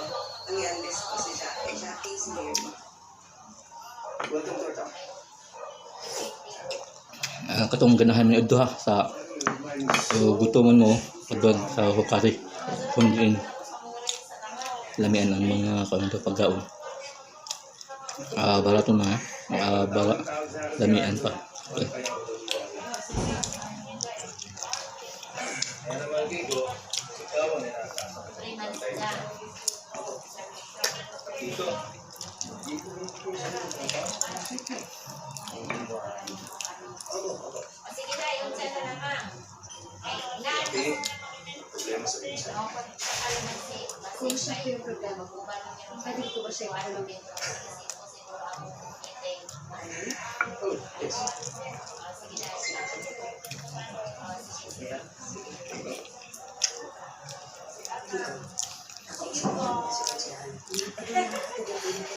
Ang youngest ko si Jackie. Jackie, si Mary. Welcome to our talk. Katong ganahan mo adto ha sa gutomon mo adto sa Hukari kung diin lamian ang mga kuan to pagkaon. Barato na bara lamian pa. Okay. Sige na, yung tiyan na naman. Ay, na. Problema sa pinsan. Kung siya po yung problema ko, pwede ko ba siya ipakulong? Oh, yes. Nakausap ko si Kutsihan.